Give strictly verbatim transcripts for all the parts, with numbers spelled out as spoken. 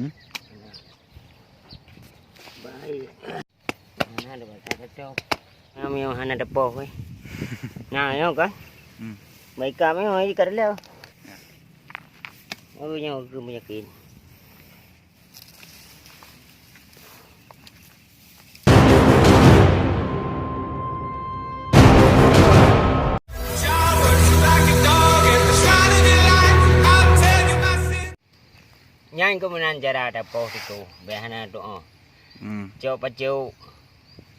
Hmm? Baik. Hana ada baca-baca. Kami hana ada poh, weh. Nah, nyoe kan? Hmm. Baik, kami mai ka dulu. Ya. Oh, nyoe ke penyakit. Nyan keuh meunan cara tapoh tikoh, bèk hana tu'oh. Hmm. Cok pacok.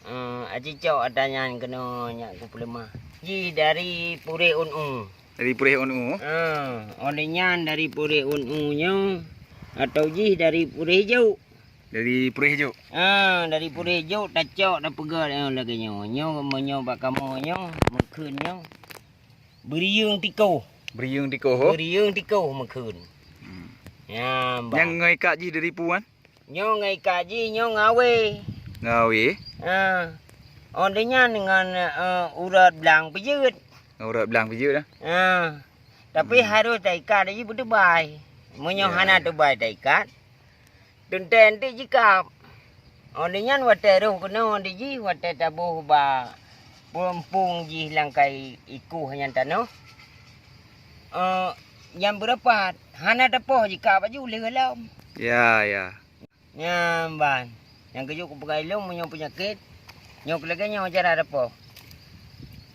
Eh, aci cok ata nyan keunoe nyak kupeuleumah. Jih dari pureh un-u. Dari pureh un-u? Ah, oleh nyan dari pureh un-u nyoe, atau jih dari pureh jok. Dari pureh jok? Ah, dari pureh jok tacok tapeugah, eh, lagèe nyoe. Nyoe meunyoe bak kamoe nyoe, meukheun nyoe. Beuriyeung tikoh. Beuriyeung tikoh, oh? Beuriyeung tikoh meukheun. Hmm. Ya, bah. Nyang ngon ikat jih dari peue, Wan? Nyoe ngon ikat jih, nyoe ngon awé. Ngon awé? Ah. Oh, di nyan ngon, eh, urat blang peujeuet. Ngon urat blang peujeuet, ah? Ah. Tapi hmm, harôh taikat jih beutebai. Meunyoe ya, hana ya, tebai taikat, teuntèe eunteuk jikab. Oh, di nyan watèe rôh keunoe di jih, watèe taboh bak peumpung jih lam kai ikoh nyan tanoh. Eh, nyan beurapat, hana tapoh jikab baju lheueh lom. Ya, ya. Nyan ban. Nyang keujeuet kupeugah lôn meunyoe peunyakét, nyoe keu lagèe nyoe cara tapoh.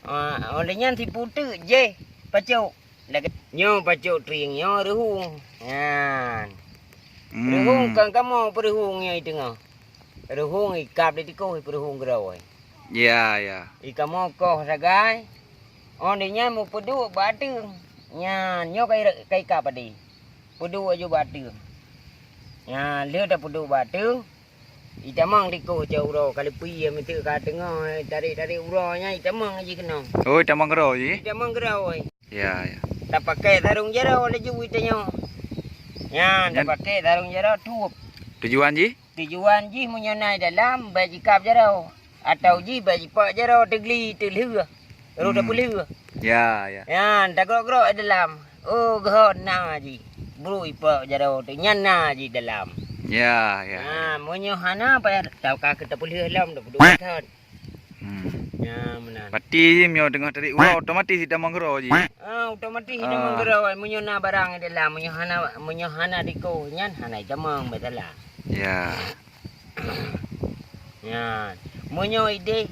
Ah, oh, di nyan sipu teuk jih pacok. Lagèe nyoe pacok trieng nyoe reuhung. Nyan. Hmm. Reuhung kan kamoe peureuhung nyoe i teungoh. Reuhung ikab di tikoh, peureuhung keudroe. Ya, ya. I kamoe koh sagai. Oh, di nyan meupeuduek bak ateueng. Nyan, nyoe kai, kai ikab padé. Peuduek aju bak ateueng. Nyan, lheueh tapeuduek bak ateueng. Itamong tikoh cok uroe, ka leupie meuteuk ka teungoh, tarék-tarék uroe nyan itamong jih keunoe. Oh, itamong keudroe jih? Itamong keudroe. Ya, ya. Tapakai sarong jaroe laju itanyoe. Nyan, nyan tapakai sarong jaroe tuep. Tujuan jih? Tujuan jih meunyoe na i dalam, bèk jikab jaroe. Atau jih bèk jipak jaroe teugli teulheueh. Rôh hmm, tapeulheueh. Ya, ya. Nyan, tagrok-grok i dalam. Oh, geuhon na jih. Brôk ipak jaroe teuh, nyan na jih dalam. Ya, ya. Ha, meunyoe hana, payah ta-, ka keu tapeulheueh lom, tapeuduek thon. Hmm. Nyan meunan. Pati jih meunyoe teungoh tarék uroe, otomatis itamong keudroe jih. Ah, otomatis itamong keudroe. Meunyoe na barang i dalam, meunyoe hana, meunyoe hana tikoh nyan, hana itamong, bèk salah. Ya. Nyan. Meunyoe idéh,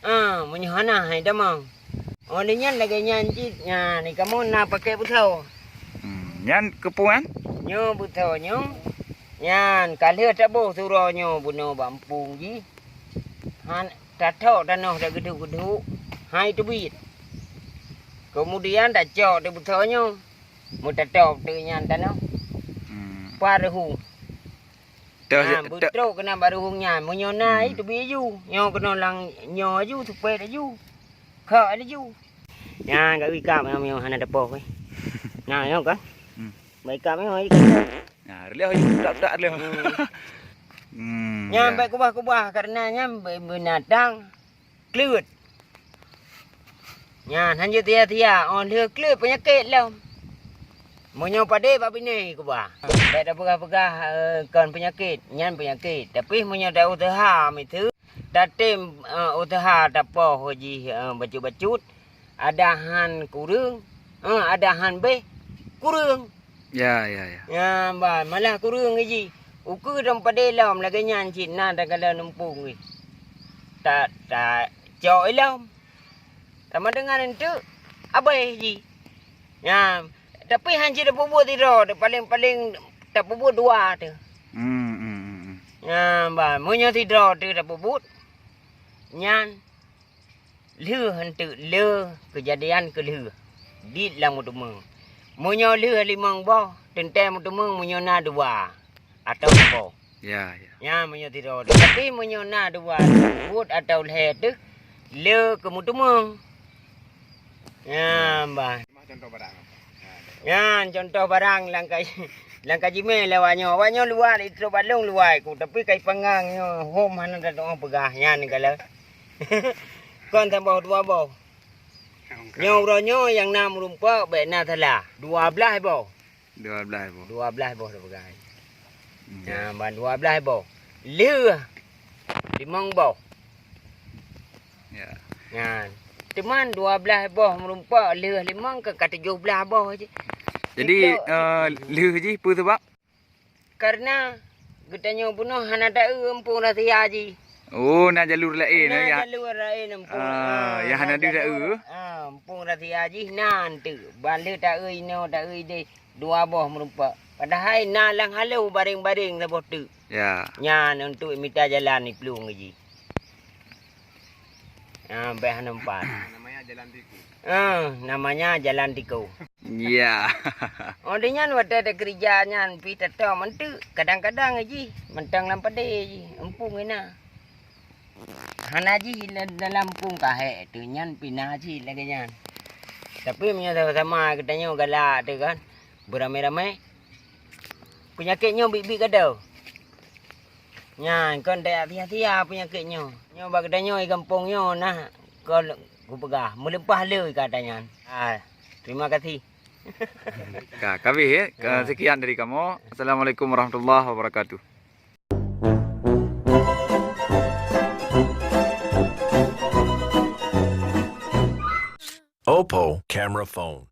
ah, meunyoe hana, hai tamong. Oh, di nyan lagèe nyan cit. Nyan, di kamoe na pakai beusoe. Hmm, nyan keupeue nyan? Nyoe beusoe nyoe. Nyan, ka lheueh taboh suroe nyoe bunoe bak muphom jih. Han, tathok tanoh tageuduk-geuduk, hai teubiet. Keumudian tacok teuk beusoe nyoe, meutatôb teuk nyan tanoh. Hmm. Pat reuhung. Teuh, nah, teuh. Beutrok keunan bak reuhung nyan. Meunyoe na, hmm, i teubiet aju. Nyoe keunoe lam nyoe aju, supet aju. Khok laju. Nyan, ka ikab nyoe, nyoe hana tapoh, weh. Nah, nyoe kan? Hmm. Bak ikab nyoe, ikab. Nah, reuloh aju, tak-tak reuloh. Hmm. Hmm, nyan ya. Bèk keubah-keubah, karena nyan be-, beunatang kleuet. Nyan, hanjeuet tia-tia, oh, lheueh kleuet peunyakét lom. Meunyoe padé bak binéh keubah. Bèk tapeugah-peugah, eh, kon peunyakét, nyan peunyakét. Tapi meunyoe ta-useuha miseue, tatem, eh, useuha tapoh jih, eh, bacut-bacut, adak han kureueng, eh, adak han béh, kureueng. Ya, ya, ya. Ya, bah, malah kureueng jih. Ukeue dong padé lom lagèe nyan cit na takalon muphom jih. Ta, ta cok ilom. Sama dengan enteuk abéh jih. Ya, tapi han cit tapeubuet sidroe teuh, paléng-paléng tapeubuet dua teuh. Hmm, hmm, hmm, hmm. Ya, bah, meunyoe sidroe teuh tapeubuet, nyan lheueh enteuk le keujadian keu lheueh dit lam meuteumèe. Meunyoe lheueh limong boh, teuntèe meuteumèe meunyoe na dua atau saboh. Ya, ya. Nyan meunyoe sidroe teuh. Tapi meunyoe na dua teuh, buet atau lhèe teuh, le keu meuteumèe. Nyan, bah. Nyan contoh barang lam ka, lam ka jimé lé awak nyoe. Awak nyoe luwat, itrok bak lôn luwat ku, tapi ka ipanggang nyoe, hom hana tatu'oh peugah nyan ka lheueh. Kon saboh dua boh. Nyoe uroe nyoe nyang na meurumpok bèk na salah. Dua blaih boh. Dua blaih boh. Dua blaih boh tapeugah. Hmm. Nah, ban dua belas boh. Lheueh limong boh. Ya. Nyan. Teuma dua belas boh meurumpok lheueh limong ka, ka tujoh belas boh jih. Jadi, Itu eh, lheueh jih peue sabab? Karena geutanyoe bunoe hana taeu eumpung rahsia jih. Oh, na jalur laén, Na ya? jalur laén eumpung. Ah, Ah, yang na hana deuh jalur, taeu. Ah, eumpung rahsia jih na enteuk. Ban lheueh taeu inoe, taeu ideh, dua boh meurumpok. Padahai na lam halo bareng-bareng saboh teuk. Ya. Nyan untuk mita jalan iplueng jih. Ah, beh nampak. Namanya jalan tikus. Ah, namanya jalan tikus. Ya. Oh, di nyan watèe takeurija nyan pih tatong mantong. Kadang-kadang jih mantong lam padé jih, eumpung ina. Hana jih la-, dalam eumpung kahek tu nyan pih na jih lagèe nyan. Tapi meunyoe sama-sama geutanyoe galak tu kan, beuramé-ramé, peunyakét nyoe biet-biet ka deuh. Nyan kon tajak sia-sia peunyakét nyoe. Nyoe bak geutanyoe di gampông nyoe na kon kupeugah, meuleupah le kata nyan. Ah, terima kasih. Ka, ka habéh, ya? Ka, Ya. Sekian dari kamoe. Assalamualaikum warahmatullahi wabarakatuh. Oppo camera phone.